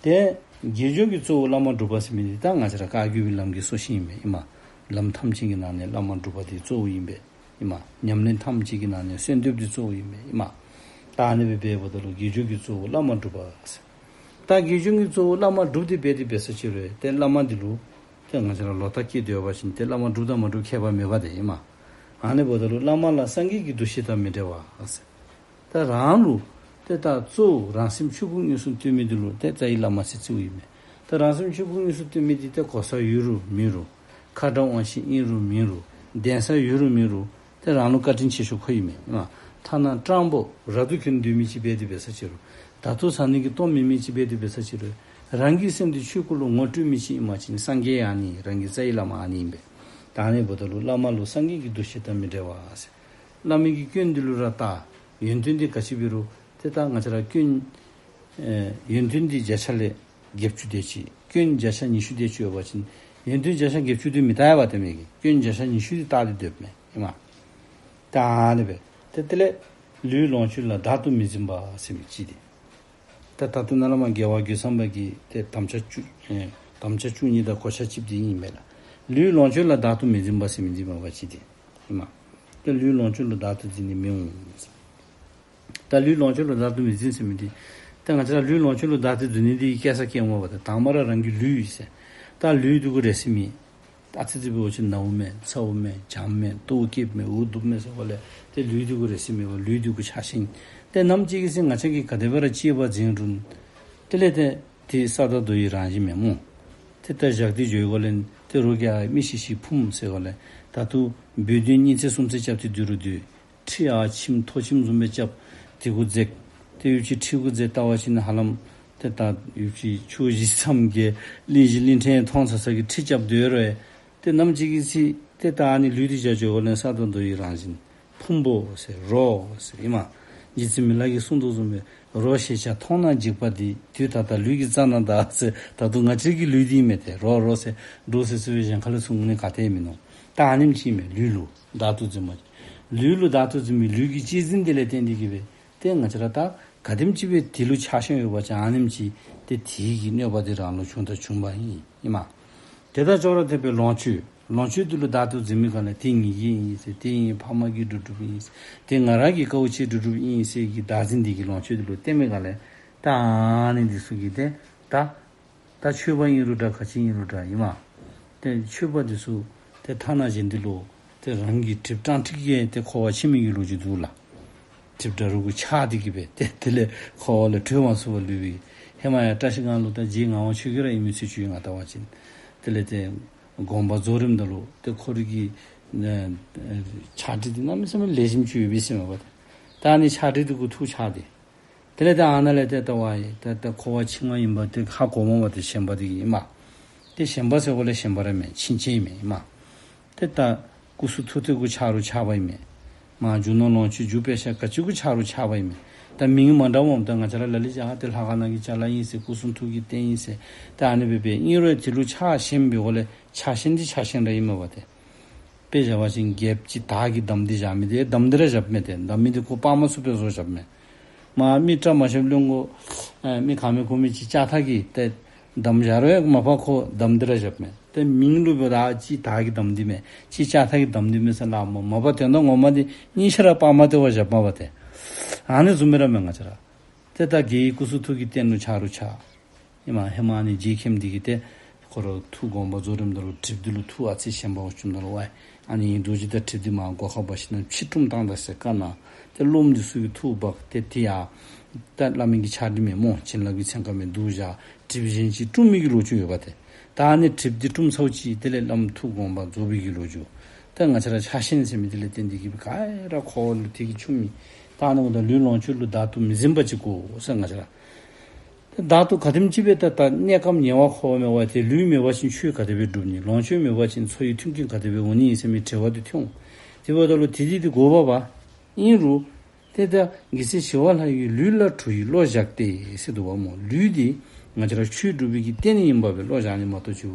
ཏེ་དགེ་སྦྱོར་གྱི་གཙོ་བོ་བླ་མ་སྒྲུབ་པ་ཟེར་མི་འདི་ད་ང་བཅས་ར་བཀའ་བརྒྱུད་པའི་ལམ་གྱི་སྲོག་ཤིང་ཨིན་མས། ཨིན་མས། ལམ་ཐམས་ཅད་ཀྱི་ནང་ནས་བླ་མ་སྒྲུབ་པ་འདི་གཙོ་བོ་ཨིན་པས། ཨིན་མས། ཉམས་ལེན་ཐམས་ཅད་ཀྱི་ནང་ནས་གསོལ་འདེབས་འདི་གཙོ་བོ་ཨིན་པས། ཨིན་མས། ད་ཨ་ནི་སྦེ་འབདཝ་ད་ལུ་དགེ་སྦྱོར་གྱི་གཙོ་བོ་བླ་མ་སྒྲུབ་པ་ཟེར། ད་དགེ་སྦྱོར་གྱི་གཙོ་བོ་བླ་མ་སྒྲུབ་སྟེ་འབད་དེ་འབད་ས་ཅིག་རུང་ཏེ་བླ་མ་འདི་ལུ་ཏེ་ང་བཅས་ར་ལོག་ལྟ་སྐྱེས་ཏེ་ཡོད་པ་ཅིན་ཏེ་བླ་མ་སྒྲུབ་དང་མ་སྒྲུབ་ཁྱད་པར་མེད་པ་ཏེ་ཨིན་མས། ཨ་ནི་འབདཝ་ད་ལུ་བླ་མ་ལ་སངས་རྒྱས་ཀྱི་འདུ་ཤེས་དང་མི་འབྲལ་བ་ཟེར། ད་རང་ལུ་ཏེ་ད་གཙོ་བོ་རང་སེམས་ཆོས་སྐུ་དངོས་སུ་སྟོན་མི་འདི་ལུ་ཏེ་རྩ་བའི་བླ་མ་ཟེར་བརྩིཝ་ཨིན་མས། ད་རང་སེམས་ཆོས་སྐུ་དངོས་སུ་སྟོན་མི་འདི་ཏེ་གོ་ས་ཡོད་རུང་མེད་རུང་ཁ་དྲག་དབང་ཤེད་ཨིན་རུང་མེན་རུང་གདན་ས་ཡོད་རུང་མེད་རུང་ཏེ་རང་ལུ་བཀའ་དྲིན་ཆེ་ཤོས་ཁོ་ཨིན་མས། ཨ་ཐ་ན་སྤྲང་པོ་རབ་ཏུ་གྱོན་སྡོད་མི་ཅིག་འབད་དེ་འབད་ས་ཅིག་རུང་ད་ལྟོ་ཟ་ནི་གི་ལྟོ་མེད་མི་ཅིག་འབད་དེ་འབད་ས་ཅིག་རུང་རང་གི་སེམས་འདི་ཆོས་སྐུ་ལུ་ངོ་སྤྲོད་མི་ཅིག་ཨིན་པ་ཅིན་སངས་རྒྱས་ཨ་ནི་རང་གི་རྩ་བའི་བླ་མ་ཨ་ནི་ཨིན་པས། ད་ཨ་ནི་འབདཝ་ད་ལུ་བླ་མ་ལུ་སངས་རྒྱས་ཀྱི་འདུ་ཤེས་དང་མི་འབྲལ་བ་ཟེར། བླ་མའི་གི་སྐྱོན་འདི་ལུ་ར་ལྟ། ཡོན་ཏན་འདི་ག་ཅི་འབད་རུང་ཏེ་ད་ང་བཅས་ར་སྐྱོན་ཨེ་ཡོན་ཏན་འདི་བརྒྱ་ཆ་ལས་བརྒྱད་ཅུ་དེ་ཅིག་སྐྱོན་བརྒྱ་ཆ་ཉི་ཤུ་དེ་ཅིག་ཡོད་པ་ཅིན་ཡོན་ཏན་བརྒྱ་ཆ་བརྒྱད་ཅུ་འདི་མི་ལྟ་བར་ཏེ་མི་གི་སྐྱོན་བརྒྱ་ཆ་ཉི་ཤུ་འདི་ལྟ་སྟེ་སྡོདཔ་མས། ཨིན་མས། ད་ཨ་ནི་སྦེ་ཏེ་དེ་ལས་ལུས་ལོངས་སྤྱོད་ལ་བདག་ཏུ་མི་འཛིན་པ་ཟེར་མི་ཅིག་འདི། ད་ད་ལྟོ་ནཱ་ལས་མར་རྒྱལ་བ་རྒོད་ཚང་པ་གི་ཏེ་དམ་བཅའ་བཅུ་ཨེ་དམ་བཅའ་བཅུ་གཉིས་དང་གོ་ཆ་གཅིགཔ་འདི་ཨིན་མས་ལགས། ལུས་ལོངས་སྤྱོད་ལ་བདག་ཏུ་མི་འཛིན་པ་ཟེར་མི་འདི་མ་པ་ཅིག་འདི་ཨིན་མས། ཏེ་ལུས་ལོངས་སྤྱོད་ལུ་བདག་ཏུ་འཛིན་ནི་མི་འོང་། ད་ལུས་ལོངས་སྤྱོད་ལུ་བདག་ཏུ་མི་འཛིན་ཟེར་མི་འདི་ཏེ་ང་བཅས་ར་ལུས་ལོངས་སྤྱོད་ལུ་བདག་ཏུ་འཛིན་ནི་འདི་སྐྱེ་ས་སྐྱེ་འོང་པ་ཏེ་དང་པ་ར་རང་གི་ལུས་ཟེར། ད་ལུས་འདི་གུ་རེག་ཟིན་མི་ཨ་ཙི་ཙི་འབད་བ་ཅིན་ན་འོང་མས། ཚ་འོང་མས། འཇམ་མས། ལྟོཝ་བཀྱེསཔ་མས། འུ་སྡུག་མས་ཟེར་བ་ལས་ཏེ་ལུས་འདི་གུ་རེག་ཟིན་མི་འབད་ལུས་འདི་གུ་ཆགས་ཤིང་ཏེ་ནམ་ཅིག་གི་ཚེ་ང་བཅས་ཀྱིས་ག་དེ་སྦེ་ར་གཅེས་པར་འཛིན་རུང་དེ་ལས་ཏེ་དེ་ས་དང་རྡོ་ཡི་རང་བཞིན་མས་སྨོ། ཏེ་ད་བཞག་སྟེ་འགྱོ་བའི་སྒང་ལས་ཏེ་རོ་བརྒྱ་མི་ཤི་ཤི་ཕུངམ་ཟེར་བ་ལས་ད་ལྟོ་འབོལ་གདན་གཉིས་བརྩེགས་གསུམ་བརྩེགས་རྐྱབ་སྟེ་སྡོད་རུང་སྡོད། ཁྲི་ཨ་ཁྱིམ་ཐོག་ཁྱིམ་བཟུམ་སྦེ་རྐྱབ། དེ་གུ་འཛེགས། ཏེ་ཡུདཔ་ཅིག་ཁྲི་གུ་འཛེགས་བལྟ་བ་ཅིན་ཧ་ལམ་ཏེ་ད་ཡུདཔ་ཅིག་ཕྱོགས་བཞི་མཚམས་བརྒྱད་གླིང་བཞི་གླིང་ཕྲན་མཐོང་ཚར་ས་གི་ཁྲི་རྐྱབ་སྡོད་རུང་ཡང་ཏེ་ནམ་ཅིག་གི་ཚེ་ཏེ་ད་ཨ་ནི་ལུས་འདི་བཞག་འགྱོ་བའི་སྒང་ལས་ས་དང་རྡོ་ཡི་རང་བཞིན། ཕུང་པོ་ཟེར་རོ་ཟེར་ཨིན་མས། རྗེ་བཙུན་མི་ལ་གིས་གསུངས་དོ་བཟུམ་སྦེ་རོ་ཞེས་བྱ་མཐོང་ན་འཇིགས་པ་འདི། དུས་ད་ལྟ་ལུས་ཀྱི་རྩ་ན་གདའ་ཟེར། ད་ལྟོ་ང་བཅས་ཀྱི་ལུས་འདི་ཨིན་མས། ཏེ་རོ་རོ་ཟེར་འདྲོག་སི་སི་སྦེ་གཞན་ཁ་ལས་ཚུར་ངུ་ནི་ག་ཏེ་མིན་ནུག། ད་ཨ་ནེམ་ཅིག་ཨིན་མས། ལུས་ལུ་བདག་ཏུ་འཛིན་པ། ལུས་ལུ་བདག་ཏུ་འཛིན་པའི་ལུས་ཀྱི་གཅེས་འཛིན་དེ་ལས་བརྟེན་ཏེ་གི་སྦེ་ཏེ་ང་བཅས་ར་ད་ག་དེམ་ཅིག་སྦེ་དེ་ལུ་ཆགས་ཞེན་ཡོད་པ་ཅིན་ཨ་ནེམ་ཅིག་ཏེ་དེ་གི་གནོད་པ་དེ་རང་ལུ་བྱུང་དང་འབྱུངམ་ཨིན་ཨིན་མས། དེ་དང་ཅོག་ར་འཐདཔ་སྦེ་ལོངས་སྤྱོད། ལོངས་སྤྱོད་དེ་ལུ་བདག་ཏུ་འཛིན་པའི་སྒང་ལས་དེ་ངེ་གི་ཨིན་ཟེར། དེ་ངེའི་ཕམ་གི་འགྲོ་དྲུག་ཨིན་ཟེར། དེ་ང་ར་གི་དཀའཝ་སྤྱད་འགྲོ་དྲུག་ཨིན་ཟེར་གི་བདག་འཛིན་དེ་གིས་ལོངས་སྤྱོད་དེ་ལུ་བརྟེན་པའི་སྒང་ལས་ད་ཨ་ནི་འདི་ཚུ་གིས་ཏེ་ད་ད་ཆོས་པ་ཨིན་རུང་འདྲ་ག་ཅི་ཨིན་རུང་འདྲ་ཨིན་མས། ཏེ་ཆོས་པ་འདི་ཚུ་ཏེ་ཐ་ན་གཞན་འདི་ལུ་ཏེ་རང་གི་གྲིབ་སྐྲངས་ཏེ་གི་ཏེ་འཁོར་བར་ཕྱིན་མི་གི་ལོ་རྒྱུས་འདུག་ལགས། གྲིབ་འདྲ་རུ་གུ་ཆགས་ཏེ་གི་སྦེ་ཏེ་དེ་ལས་འཁོར་བ་ལས་གྲོལ་མ་ཚུགས་པར་ལུས་པའི། ཧེ་མ་ཡང་བཀྲ་ཤིས་སྒང་ལུ་ད་རྗེ་ངག་དབང་ཆོས་རྒྱལ་ར་ཨིན་མི་ཚུལ་ཅིག་ཡོད། ང་བལྟ་བ་ཅིན་དེ་ལས་ཏེ་དགོངས་པ་རྫོགས་རནམ་ད་ལུ་ཏེ་ཁོ་རའི་གི་ཨེ་ཕྱག་བྲིས་འདི་གནམ་མེད་ས་མེད་ལེགས་ཤོམ་ཅིག་ཡོད་པས་ཟེར་མས་པ། ད་ཨ་ནི་ཆགས་སྒྲིབ་འདི་གུ་ཐུགས་ཆགས་ཏེ། དེ་ལས་ད་ཨ་ནཱ་ལས་ཏེ་ད་ཝའི་ད་ད་འཁོར་བ་འཆིང་བ་ཨིན་པ་དེ་ཧ་གོ་མ་པ་དེ་ཞེན་པ་དེ་གིས་ཨིན་མས། ཏེ་ཞེན་པ་ཟེར་གོ་ལས་ཞེན་པ་ར་མེན། འཆིང་བྱེད་ཨིན་མས་ཨིན་མས། ཏེ་ད་སྐུ་གསུང་ཐུགས་དེ་གུ་ཆགས་རུང་ཆགས་པ་ཨིན་མས། མ་རྒྱུ་ནོར་ལོངས་སྤྱོད་རྒྱུ་དཔེ་ཆ་ག་ཅི་གུ་ཆགས་རུང་ཆགས་པ་ཨིན་མས། ད་མིང་མ་འདྲཝ་འོང་། ད་ང་བཅས་ར་ལ་ལུ་ཅིག་ཨ་ཏེ་ལྷ་ཁང་ནང་གི་ཅ་ལ་ཨིན་ཟེར། སྐུ་གསུང་ཐུགས་ཀྱི་རྟེན་ཨིན་ཟེར། ད་ཨ་ནི་སྦེ་སྦེ་ཨིན་རུང་དེ་ལུ་ཆགས་ཞེན་འབད་གོ་ལས་ཆགས་ཞེན་འདི་ཆགས་ཞེན་ར་ཨིན་མས་པ་ཏེ། དཔེ་བཞག་པ་ཅིན་རྒྱལཔོ་ཅིག་དར་གྱིས་བསྡམས་ཏེ་བཞག་མི་དེ་བསྡམས་ཏེ་ར་བཞགཔ་མས་ཏེ། བསྡམས་མི་དེ་ཁོ་སྤར་མ་ཚུགས་པའི་བཟོ་བཞགཔ་མས། མ་མི་བཀྲ་མ་ཤིསཔ་བློན་པོ་ཨེ་མི་ག་མི་གོ་མི་ཅིག་ལྕགས་ཐག་གིས་ཏེ་བསྡམས་བཞག་རུང་མ་པ་ཁོ་བསྡམས་ཏེ་ར་བཞགཔ་མས། ཏེ་མིང་ལུ་འབདཝ་ད་ཅིག་དར་གྱིས་བསྡམས་ཏེ་མས། ཅིག་ལྕགས་ཐག་གིས་བསྡམས་ཏེ་མས་ཟེར་སླབ་སྨོ། མ་པ་དོན་དག་ངོ་མ་འདི་གཉིས་ཆ་ར་སྤར་མ་དེ་བ་བཞགཔ་མས་པ་ཏེ། ཨ་ནི་བཟུམ་སྦེ་ར་མས་ང་བཅས་ར། ཏེ་ད་རྒྱལ་བའི་སྐུ་གསུང་ཐུགས་ཀྱི་རྟེན་ལུ་ཆགས་རུང་ཆགས། ཧེ་མ་ཧེ་མ་ཨ་ནི་རྗེ་མཁན་འདི་གིས་ཏེ་ཁོ་ར་ཐུགས་དགོངས་པ་རྫོགས་རནམ་ད་ལུ་གྲིབ་འདི་ལུ་ཐུགས་ཨ་ཙི་ཞེན་པ་བྱུངམ་ད་ལུ་ཝའི་ཨ་ནི་རྡོ་རྗེ་དང་གྲིབ་འདི་མར་སྒོ་ཁར་འབག་ཞིནམ་ལས་ཕྱེ་བཀྲུམ་བཏང་ད་ཟེར་བཀའ་གནང་། ཏེ་སློབ་མ་འདི་ཚུ་གིས་ཐུགས་འབག་སྟེ་ཏེ་ཡ་ད་བླ་མའི་གི་ཕྱག་དྲིལ་མས་སྨོ། བྱིན་རླབས་ཀྱི་ཚན་ཁ་མས་བསྡུ་བཞག། གྲིབ་གཞན་ཅིག་བཀྲུམ་མི་གི་ལོ་རྒྱུས་ཡོདཔ་ཏེ། ད་ཨ་ནི་གྲིབ་འདི་བཀྲུམ་ཚརཝ་ཅིག་དེ་ལས་བླམ་ཐུགས་དགོངས་པ་རྫོགས་པའི་གི་ལོ་རྒྱུས། ད་ང་བཅས་ར་ཆགས་ཞེན་ཟེར་མི་དེ་ལས་བརྟེན་ཏེ་གིས་སྦེ་ག་ར་འཁོར་བ་ལུ་དེ་གིས་འཁྱུད་མི། ད་ཨ་ནི་འབདཝ་ད་ལུས་ལོངས་སྤྱོད་ལུ་བདག་ཏུ་མི་འཛིན་པ་ཅིག་དགོ་ཟེར་ང་བཅས་ར། ད་བདག་ཏུ་ག་དེམ་ཅིག་སྦེ་ད་ད་གནས་སྐབས་ཉེ་བར་འཁོར་བ་མེད་པ་ཏེ་ལུས་མེད་པ་ཅིན་ཆོས་ག་དེ་སྦེ་སྒྲུབ་ནི། ལོངས་སྤྱོད་མེད་པ་ཅིན་འཚོ་བའི་མཐུན་རྐྱེན་ག་དེ་སྦེ་འོང་ནི་ཟེར་མི་དྲི་བ་དེ་ཐོན་འོང་། དེ་འབདཝ་ད་ལུ་དེ་དེ་དེ་དགོ་པས་པ། ཨིན་རུང་ཏེ་ད་རྒྱལ་སྲས་ཞི་བ་ལྷ་ཡིས་ལུས་ལ་གྲུ་ཡིས་བློ་བཞག་སྟེ་ཟེར་འདུག་པ་སྨོ། ལུས་འདི་ང་བཅས་ར་ཆོས་སྒྲུབ་པའི་གི་རྟེན་ཨིནམ་སྦེ་བློ་བཞག་ནི་མ་གཏོགས་ཅིག་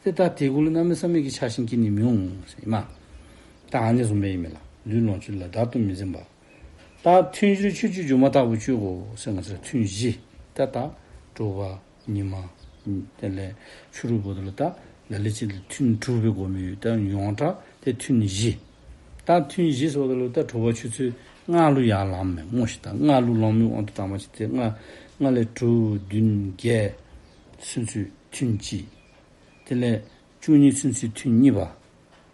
ཏེ་ད་དེ་གུ་ལུ་གནམ་མེད་ས་མེད་ཀྱི་ཆགས་ཞེན་བསྐྱེད་ནི་མི་འོང་ཟེར་ཨིན་མས། ད་ཨ་ནི་བཟུམ་སྦེ་ཨིན་མས་ལགས། ལུས་ལོངས་སྤྱོད་ལ་བདག་ཏུ་མི་འཛིན་པ། ད་ཐུན་བཞི་ལུ་ཆོས་སྤྱོད་སྒྱུ་མ་ལྟ་བུ་སྤྱོད་དགོ་ཟེར་ང་བཅས་ར་ཐུན་བཞི། ད་ད་དྲོ་པ་ཉིན་མ་དེ་ལས་ཕྱི་རུ་འབདཝ་ད་ལུ་ད་ལ་ལུ་ཅིག་ལུ་ཐུན་དྲུག་སྦེ་དགོ་མི་ཡོད། ད་ཡོངས་གྲགས་ཏེ་ཐུན་བཞི། ད་ཐུན་བཞི་ཟེརཝ་ད་ལུ་ད་དྲོ་པ་ཆུ་ཚོད་ལྔ་ལུ་ཡར་ལངམ་མས་སྨོ་ཤིག། ད་ལྔ་ལུ་ལངམ་མི་དབང་དུ་བཏང་བ་ཅིན་ཏེ་ལྔ་ལྔ་ལས་དྲུག་བདུན་བརྒྱད་ཚུན་ཚོད་ཐུན་གཅིག། དེ་ལས་བཅུ་གཉིས་ཚུན་ཚོད་ཐུན་གཉིས་པ།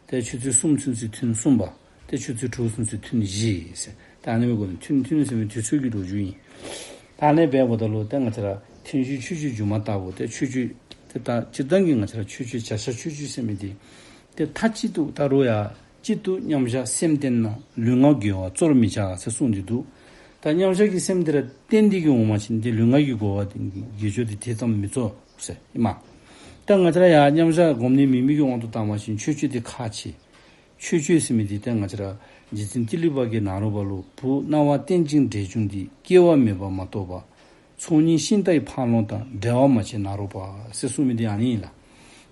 ཏེ་ཆུ་ཚོད་གསུམ་ཚུན་ཚོད་ཐུན་གསུམ་པ། ཏེ་ཆུ་ཚོད་དྲུག་ཚུན་ཚོད་ཐུན་བཞི་ཟེར། ད་ཨ་ནི་སྦེ་དགོ་ནི། ཐུན་ཐུན་ཟེར་མི་དུས་ཚོད་ཀྱི་ལོ་རྒྱུས་ཨིན། ད་ཨ་ནི་སྦེ་འབདཝ་ད་ལུ་ཏེ་ང་བཅས་ར་ཐུན་བཞི་ཆོས་སྤྱོད་སྒྱུ་མ་ལྟ་བུ་ཏེ་ཆོས་སྤྱོད་ཏེ་ད་སྤྱིར་བཏང་གི་ང་བཅས་ར་ཆོས་སྤྱོད་བྱ་བྱ་ཆོས་སྤྱོད་ཟེར་མི་འདི་ཏེ་མཐའ་གཅིག་ཏུ་ད་རུང་ཡང་གཅིག་ཏུ་མཉམ་བཞག་སེམས་བརྟན་ན། ལུས་ངག་དགེ་བ་གཙོར་མི་བྱ་ཟེར་གསུངས་ཏེ་འདུག། ད་མཉམ་བཞག་གི་སེམས་འདི་ར་བརྟན་ཏེ་གི་འོང་བ་ཅིན་ཏེ་ལུས་ངག་གི་དགེ་བ་དེ་དགེ་སྦྱོར་དེ་དེ་ཙམ་མི་གཙོ་ཟེར་ཨིན་མས། ད་ང་བཅས་ར་ཡང་མཉམ་བཞག་སྒོམ་ནི་མེད་མི་གི་དབང་དུ་བཏང་བ་ཅིན་ཆོས་སྤྱོད་དེ་ཁག་ཆེ། ཆོས་སྤྱོད་ཟེར་མི་དེ་ད་ང་བཅས་ར་རྗེ་བཙུན་ཏི་ལི་པ་གིས་ནཱ་རོ་པ་ལུ་བུ་རྣ་བར་བརྟན་ཅིང་འབྲེལ་འབྱུང་སྟེ། སྐྱེ་བ་མེད་པར་མ་རྟོགས་པ། ཚོགས་གཉིས་ཤིང་རྟ་ཡི་འཕང་ལོང་དང་། འབྲལ་བར་མ་བྱེད་ནཱ་རོ་པ་ཟེར་གསུངས་མི་དེ་ཨ་ནི་ཨིན་ལགས།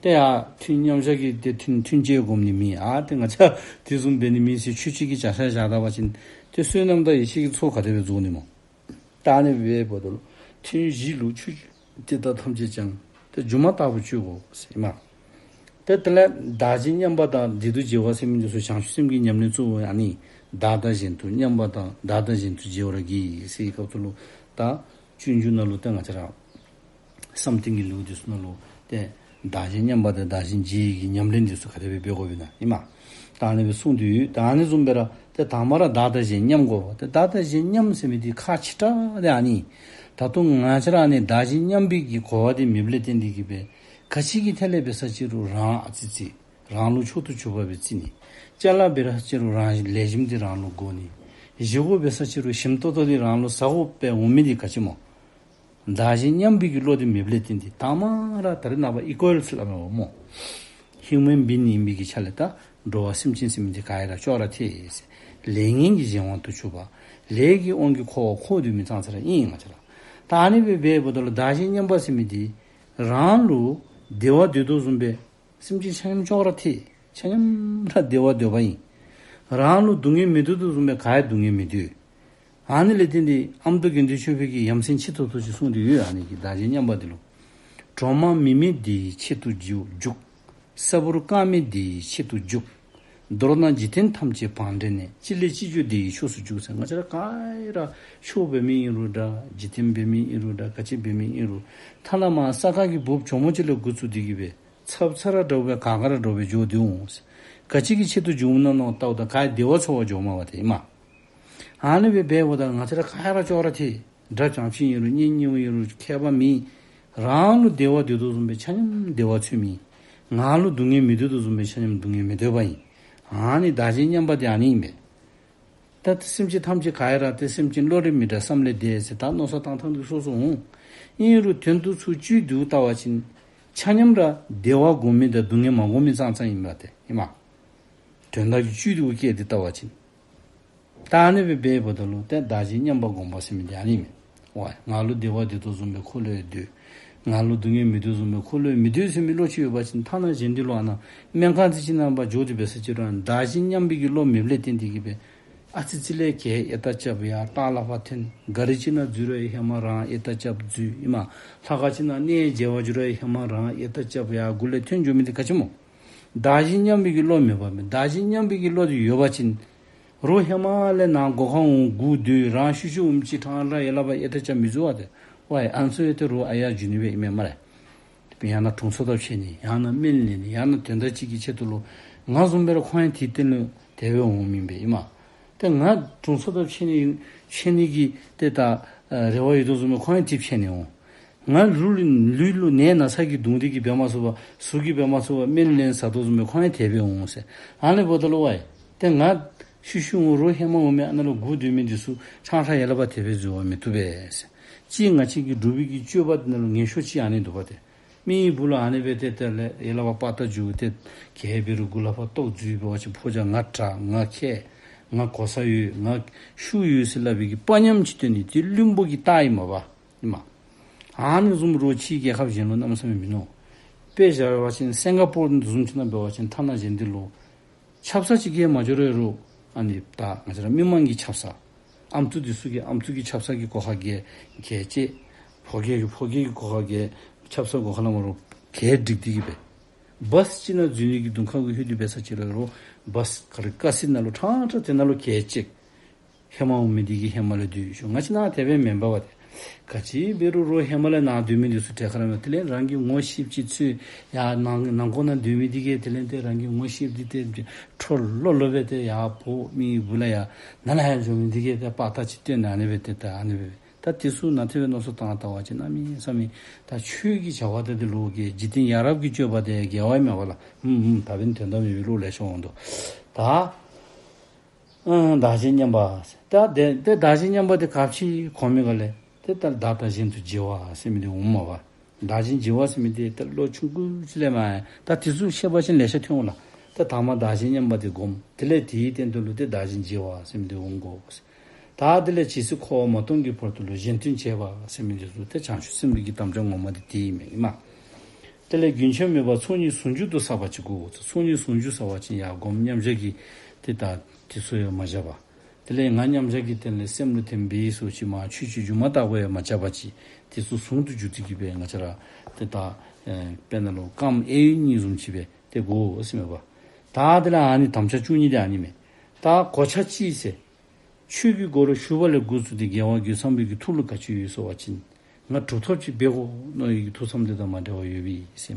ཏེ་ཡ་ཐུན་མཉམ་བཞག་གི་ཏེ་ཐུན་ཐུན་བཅད་སྒོམ་ནི་མེད། ཨ་ཏེ་ང་བཅས་དེ་བཟུམ་འབད་ནི་མེད་ཟེར་ཆོས་སྤྱོད་ཀྱི་བྱ་བྱ་བཞག་ད་པ་ཅིན་ཏེ་བསོད་ནམས་དང་ཡེ་ཤེས་ཀྱི་ཚོགས་ག་དེ་སྦེ་རྫོགས་ནི་སྨོ། ད་ཨ་ནི་སྦེ་འབདཝ་ད་ལུ་ཐུན་བཞི་ལུ་ཆོས་སྤྱོད་དེ་དག་ཐམས་ཅད་ཀྱང་ཏེ་སྒྱུ་མ་ལྟ་བུ་སྤྱོད་དགོ་ཟེར་ཨིན་མས། ཏེ་དེ་ལས་བདག་གཞན་མཉམ་པ་དང་བདེ་སྡུག་བརྗེ་བ་ཟེར་མི་འདི་ཚུ་བྱང་ཆུབ་སེམས་ཀྱི་ཉམས་ལེན་གཙོ་བོ་ཨ་ནི། བདག་དང་གཞན་དུ་མཉམ་པ་དང་། བདག་དང་གཞན་དུ་བརྗེ་བར་གྱིས་ཟེར་བའི་སྐབས་སུ་ལུ་ད་སྤྱོད་འཇུག་ནང་ལུ་ཏེ་ང་བཅས་ར་བསམ་གཏན་གྱི་ལེའུ་འདི་ཚུ་ནང་ལུ་ཏེ་བདག་གཞན་མཉམ་པ་དང་བདག་གཞན་བརྗེ་བའི་གི་ཉམས་ལེན་འདི་ཚུ་ག་དེ་སྦེ་འབད་དགོཔ་ཨིན་ན་ཨིན་མས། ད་ཨ་ནི་སྦེ་གསུངས་ཏེ་ཡོད། ད་ཨ་ནི་བཟུམ་སྦེ་ར་ཏེ་དང་པ་ར་བདག་དང་གཞན་མཉམ་དགོ་པས། ཏེ་བདག་དང་གཞན་མཉམ་ཟེར་མི་འདི་ཁག་ཆེ་དྲགས་དེ་ཨ་ནི། ད་ལྟོ་ང་བཅས་ར་ཨ་ནི་བདག་གཞན་མཉམ་པའི་གི་གོ་བ་འདི་མེདཔ་ལས་བརྟེན་ཏེ་གིས་སྦེ་ག་ཅི་གི་ཐད་ལས་འབད་ས་ཅིག་རུང་རང་ཨ་ཙི་ཅིག་རང་ལུ་མཆོག་ཏུ་གྱུར་པ་སྦེ་བརྩི་ནི། ཅ་ལ་འབད་ར་ཅིག་རུང་རང་ལེགས་ཤོམ་འདི་རང་ལུ་དགོ་ནི། བཞེས་སྒོ་འབད་ས་ཅིག་རུང་ཞིམ་ཏོང་ཏོ་འདི་རང་ལུ་ཟ་དགོ་པས་འོང་མི་འདི་ག་ཅི་སྨོ། བདག་གཞན་མཉམ་པའི་གི་བློ་འདི་མེདཔ་ལས་བརྟེན་ཏེ་དང་པ་ར་ད་རེས་ནངས་པ་ཨི་ཀུ་ཝལ་ཟེར་སླབ་མས་པ་སྨོ། human being ཨིན་པའི་གི་ཆ་ལས་ད་འགྲོ་བ་སེམས་ཅན་ཟེར་མི་འདི་ག་ར་ཅོག་ར་འཐད་ཟེར། ལས་ངན་གྱི་གཞན་དབང་དུ་གྱུར་པ། ལས་ཀྱི་དབང་གིས་འཁོར་བར་འཁོར་སྡོད་མི་ཙང་ཙ་ར་ཨིན་ང་བཅས་ར། ད་ཨ་ནི་སྦེ་འབདཝ་ད་ལུ་བདག་གཞན་མཉམ་པ་ཟེར་མི་འདི་རང་ལུ་བདེ་བ་འདོད་དོ་བཟུམ་སྦེ་སེམས་ཅན་ཆ་མཉམ་ཅོག་ར་འཐད། ཆ་མཉམ་ར་བདེ་བ་འདོད་པ་ཨིན། རང་ལུ་སྡུག་བསྔལ་མི་འདོད་དོ་བཟུམ་སྦེ་ག་ཡང་སྡུག་བསྔལ་མི་འདོད། ཨ་ནི་ལས་བརྟེན་ཏེ་ཨ་མདོ་དགེ་འདུན་ཆོས་འཕེལ་གྱིས་ཡ་མཚན་ཆེ་ཏོག་ཏོ་ཅིག་གསུངས་ཏེ་ཡོད། ཨ་ནི་གི་བདག་གཞན་མཉམ་པ་འདི་ལུ། གྲོག་མ་མི་དམན་བདེ་ཡི་ཆེད་དུ་འཇུག། ས་འབུར་དཀར་མེ་བདེ་ཡི་ཆེད་དུ་འཇུག། མདོར་ན་འཇིག་རྟེན་ཐམས་ཅད་བང་འགྲན་ནས། གཅིག་ལས་གཅིག་གྱུར་བདེ་ཡི་ཕྱོགས་སུ་འཇུག་ཟེར། ང་བཅས་ར་ག་ར་ཆོས་འབད་མི་ཨིན་རུང་འདྲ། འཇིག་རྟེན་འབད་མི་ཨིན་རུང་འདྲ། ག་ཅི་འབད་མི་ཨིན་རུང་། ཐ་ན་མར་ས་ཁ་གི་འབུཔ་གྱོག་མོ་ཅིག་ལས་འགོ་བཙུགས་ཏེ་གིས་སྦེ་ཚབ་ཚ་ར་འདྲཝ་སྦེ་ག་ག་ར་འདྲཝ་སྦེ་འགྱོ་སྟེ་འོང་། ག་ཅི་གི་ཆེད་དུ་འཇུག་ནི་ཨིན་ན་ལྟཝ་ད་ག་ཡང་བདེ་བ་འཚོལ་བར་འགྱོཝ་མས་པ་ཏེ་ཨིན་མས། ཨ་ནི་སྦེ་འབདཝ་ད་ང་བཅས་ར་ག་ར་ཅོག་ར་འཐད། དགྲ་བྱང་ཆུབ་ཨིན་རུང་གཉེན་ཉེཝ་ཨིན་རུང་ཁྱད་པར་མེད། རང་ལུ་བདེ་བ་འདོད་དོ་བཟུམ་སྦེ་ཆ་མཉམ་བདེ་བ་འཚོལ་མི། ང་ལུ་སྡུག་བསྔལ་མི་འདོད་དོ་བཟུམ་སྦེ་ཆ་མཉམ་སྡུག་བསྔལ་མི་འདོད་པ་ཨིན། ཨ་ནི་བདག་གཞན་མཉམ་པ་དེ་ཨ་ནི་ཨིན་པས། ད་སེམས་ཅན་ཐམས་ཅད་ག་ཡ་ར་ཏེ་སེམས་ཅན་བློ་རིག་མི་འདྲ་བསམ་ལས་འདས་ཟེར་ད་མནོ་བསམ་བཏང་ཐངས་འདི་སོ་སོ་འོང་། ཨིན་རུང་དོན་དུ་ཚུར་བཅུད་དུ་བལྟ་བ་ཅིན་ཆ་མཉམ་ར་བདེ་བ་དགོ་མི་དང་སྡུག་བསྔལ་མ་དགོ་མི་ཙང་ཙང་ཨིན་མས་ཏེ་ཨིན་མས། དོན་དག་གི་བཅུད་དུ་བསྐྱེད་དེ་བལྟ་བ་ཅིན། ད་ཨ་ནི་སྦེ་འབདཝ་ད་ལུ་ཏེ་བདག་གཞན་མཉམ་པ་སྒོམ་པ་ཟེར་མི་འདི་ཨ་ནི་མས། ཝའི་ང་ལུ་བདེ་བ་འདོད་དོ་བཟུམ་སྦེ་ཁོ་ལུ་ཡང་འདོད། ང་ལུ་སྡུག་བསྔལ་མི་འདོད་བཟུམ་སྦེ་ཁོ་ལུ་ཡང་མི་འདོད་ཟེར་མི་བློ་ཅིག་ཡོད་པ་ཅིན་ཐ་ན་གཞན་འདི་ལུ་ཨ་ནཱ་སྨན་ཁང་འདི་ཅིག་ནང་འབད་འགྱོ་སྟེ་འབད་ས་ཅིག་རུང་བདག་གཞན་མཉམ་པའི་གི་བློ་མེདཔ་ལས་བརྟེན་ཏེ་གིས་སྦེ་ཨ་ཙི་ཅིག་ལས་གྱལ་ཨེ་ཏ་རྐྱབ་ཡར་ལྟག་ལས་ཕར་ཐོན། ག་རི་ཅིག་ནང་འཛུལ་རུང་ཧེ་མ་རང་ཨེ་ཏ་རྐྱབ་འཛུལ་ཨིན་མས། ལྷ་ཁང་ཅིག་ནང་གནས་མཇལ་བར་འགྱོ་རུང་ཧེ་མ་རང་ཨེ་ཏ་རྐྱབ་ཡར་མགུ་ལས་ཐོན་འགྱོ་མི་འདི་ག་ཅི་སྨོ། བདག་གཞན་མཉམ་པའི་གི་བློ་མེད་པ་མེན། བདག་གཞན་མཉམ་པའི་གི་བློ་འདི་ཡོད་པ་ཅིན་རོགས་ཧེ་མ་ལས་ནཱ་སྒོ་ཁར་འོང་སྒུག་སྡོད་རང་ཤུལ་ཤུལ་འོངམ་ཅིག་ཕྲང་ཕྲང་ཡར་ལས་ཕར་ཨེ་ཏ་རྐྱབ་མི་འཛུལ་བ་ཏེ། ཝའི་ཨ་ནི་ཚུ་ཡང་ཏེ་རོགས་ཨ་ཡར་འགྱོ་ནི་སྦེ་ཨིན་མས་སྨ་རེ། ཡང་ན་དྲུང་འཚོ་དང་ཕྱད་ནི་ཡང་ན་སྨན་ལེན་ནི་ཡང་ན་དོན་དག་ཅིག་གི་ཆེད་དུ་ལུ་ང་བཟུམ་སྦེ་ར་ཁོང་ཡང་དེའི་སྟེང་ལུ་དེ་སྦེ་འོང་མི་ཨིན་པས་ཨིན་མས། ཏེ་ང་དྲུང་འཚོ་དང་ཕྱད་ནི་ཕྱད་ནི་གི་ཏེ་ད་རེ་བ་ཡོད་དོ་བཟུམ་སྦེ་ཁོང་ཡང་དེ་ཕྱད་ནི་འོང་། ང་ལུ་ལུ་ལུས་ལུ་ནད་ན་ཚ་གིས་གདུང་སྟེ་གིས་འབད་མ་ཚུགས་པར་ཟུག་གིས་འབད་མ་ཚུགས་པར་སྨན་ལེན་ཟ་དོ་བཟུམ་སྦེ་ཁོང་ཡང་དེ་སྦེ་འོང་ཟེར། ཨ་ནི་འབདཝ་ད་ལུ་ཝའི་ཏེ་ང་ཤུལ་ཤུལ་འོང་རོགས་ཧེ་མ་འོང་མི་ཨ་ནཱ་ལུ་སྒུག་སྡོད་མི་འདི་ཚུ་ཕྲང་ཕྲང་ཡར་ལས་ཕར་དེ་སྦེ་འཛུལ་བར་མི་བཏུབ་པས་ཟེར། གཅིག་ང་བཅས་ཀྱི་འབྲུག་པའི་གི་སྤྱོད་པ་འདི་ནང་ལུ་ངན་ཤོས་ཅིག་ཨ་ནི་འདུག་པ་ཏེ། མི་གི་སྦུག་ལུ་ཨ་ནི་སྦེ་ཏེ་ཏེ་ལས་ཡར་ལས་ཕར་པར་ཏ་འཛུལ་ཏེ་གྱལ་འབད་རུང་མགུ་ལས་ཕར་ལྟོགས་འཛུལ་འབད་བ་ཅིན་ཕོ་རྒྱས་ང་དྲག་ང་མཁས་ང་གོ་ས་ཡོད་ང་ཤུགས་ཡོད་ཟེར་སླབ་པའི་གི་དཔའ་ཉམས་ཅིག་སྟོན་ནི་དེ་བླུན་པོ་གི་རྟགས་ཨིན་མས་པ། ཨིན་མས། ཨ་ནི་བཟུམ་རོགས་ཕྱིའི་རྒྱལ་ཁབ་གཞན་ལུ་གནམ་མེད་ས་མེད་མིན་ནུག། དཔེ་བཞག་པ་ཅིན་སིང་ག་པོར་འདི་བཟུམ་ཅིག་ནང་འབད་བ་ཅིན་ཐ་ན་གཞན་འདི་ལུ་ཆབ་གསང་ཅིག་གིས་མ་འགྱོ་རུང་རོགས་ཨ་ནི་ད་ང་བཅས་ར་མི་མང་གི་ཆབ་གསང་ཨམ་སྲུ་འདི་ཚུ་གིས་ཨམ་སྲུ་གི་ཆབ་གསང་གི་སྒོ་ཁར་གྱལ་གྱལ་བཅད། ཕོ་རྒྱས་ཀྱིས་ཕོ་རྒྱས་ཀྱི་སྒོ་ཁར་གྱལ་ཆབ་གསང་སྒོ་ཁར་ལས་མར་རོགས་གྱལ་སྒྲིག་སྟེ་གིས་སྦེ་བཱས་ཅིག་ནང་འཛུལ་ནི་གི་དོན་ཁར་གུ་ལྷོད་དེ་འབད་ས་ཅིག་རུང་རོགས་བཱས་ག་རི་ཀ་སི་ནང་ལུ་ཕྲང་ཕྲང་དེ་ནང་ལུ་གྱལ་བཅད། ཧེ་མ་འོང་མི་འདི་གིས་ཧེ་མ་ལས་སྡོད་ཤོག། ང་བཅས་ནཱ་དེ་སྦེ་མེན་པ་བ་ཏེ། ག་ཅི་འབད་རུང་རོགས་ཧེ་མ་ལས་ནཱ་སྡོད་མི་འདི་ཚུ་ཏེ་ཁ་ར་མས། དེ་ལས་རང་གི་ངོ་ཤེསཔ་ཅིག་ཚུ་ཡར་ནང་ནང་ཁོག་ནང་སྡོད་མི་འདི་གིས་དེ་ལས་ཏེ་རང་གི་ངོ་ཤེསཔ་འདི་ཏེ་ཁྲོ་ལོ་ལོ་སྦེ་ཏེ་ཡར་འབོ་མི་གི་སྦུག་ལས་ཡར་ནང་ལས་ཡར་འགྱོ་མི་འདི་གིས་ཏེ་པར་ཏ་ཅིག་སྟོན་ནི་ཨ་ནི་སྦེ་ཏེ་ད་ཨ་ནི་སྦེ་ད་དེ་ཚུ་ནཱ་དེ་སྦེ་མནོ་བསམ་བཏང་བལྟ་བ་ཅིན་གནམ་མེད་ས་མེད་ད་ཆོས་ཀྱི་བྱ་བ་དེ་དེ་ལུ་གི་འཇིག་རྟེན་ཡ་རབས་ཀྱི་སྤྱོད་པ་དེ་དགེ་བ་མེན་པ་ལགས། ཧུམ་ཧུམ་ད་འབདན་དོན་དག་མེད་པའི་བློ་ལེ་ཤ་འོང་དོ། ད་ཨ་བདག་གཞན་མཉམ་པ་ཟེར། ད་དེ་དེ་བདག་གཞན་མཉམ་པ་དེ་ག་ཅི་གོ་མི་ག་ལས་ཏེ་ད་བདག་དང་གཞན་དུ་བརྗེ་བ་ཟེར་མི་དེ་འོངམ་མས་པ། བདག་གཞན་བརྗེ་བ་ཟེར་མི་དེ་ད་བློ་ཆུང་ཀུ་ཅིག་ལས་མ་ཡ། ད་དེ་ཚུ་བཤད་པ་ཅིན་ལེ་ཤ་ཐོན་འོང་ལགས། ད་དང་པ་བདག་གཞན་མཉམ་པ་དེ་སྒོམ། དེ་ལས་དེའི་སྟེང་དུ་ལུ་ཏེ་བདག་གཞན་བརྗེ་བ་ཟེར་མི་དེ་འོང་དགོ་ཟེར། ད་དེ་ལས་ཇི་སྲིད་འཁོར་བ་མ་སྟོངས་ཀྱི་བར་དུ་ལུ་གཞན་དོན་བྱེད་པ་ཟེར་མི་དེ་ཚུ་ཏེ་བྱང་ཆུབ་སེམས་དཔའི་གི་དམ་བཅའ་ངོ་མ་དེ་དེ་ཨིན་མས་ཨིན་མས། དེ་ལས་རྒྱུན་ཆད་མེད་པར་ཚོགས་གཉིས་ཟུང་འཇུག་ཏུ་བསགས་པ་ཅིག་དགོ། ཚོགས་གཉིས་ཟུང་འཇུག་ཟེར་བ་ཅིན་ཡར་སྒོམ་མཉམ་བཞག་གི་ཏེ་ད་དེ་ཚུ་ཡང་མ་བཞག་པ། དེ་ལས་ང་མཉམ་བཞག་གི་སྟེང་ལས་སེམས་ལུ་དེ་སྦེ་སོ་ཅིག་མ་ཆོས་ཀྱི་སྒྱུ་མ་ལྟ་བུ་ཡང་མ་རྐྱབ་པ་ཅིག། དེ་ཚུ་ཟུང་དུ་འཇུག་སྟེ་གིས་སྦེ་ང་བཅས་ར་ཏེ་ད་ཨེ་དཔེར་ན་ལུ་རྐངམ་གཡས་གཡོན་གཉིས་བཟུམ་ཅིག་སྦེ་ཏེ་དགོ་ཟེར་མས་པ། ད་དེ་ལས་ཨ་ནི་དམ་བཅའ་བཅུ་གཉིས་དེ་ཨ་ནི་མས། ད་གོ་ཆ་ཅིག་ཟེར། ཆོས་ཀྱི་སྒོ་རུ་ཞུགས་པ་ལས་འགོ་བཙུགས་ཏེ་རྒྱལ་བ་རྒོད་ཚང་པའི་གི་ཐུགས་ལུ་ག་ཅི་ཡོད་ཟེར་བ་ཅིན་ང་གྲུབ་ཐོབ་ཅིག་འབད་དགོ་མནོ་བའི་གི་ཐུགས་བསམ་དེ་དང་མ་འབྲལ་བར་ཡོད་པས་ཟེར།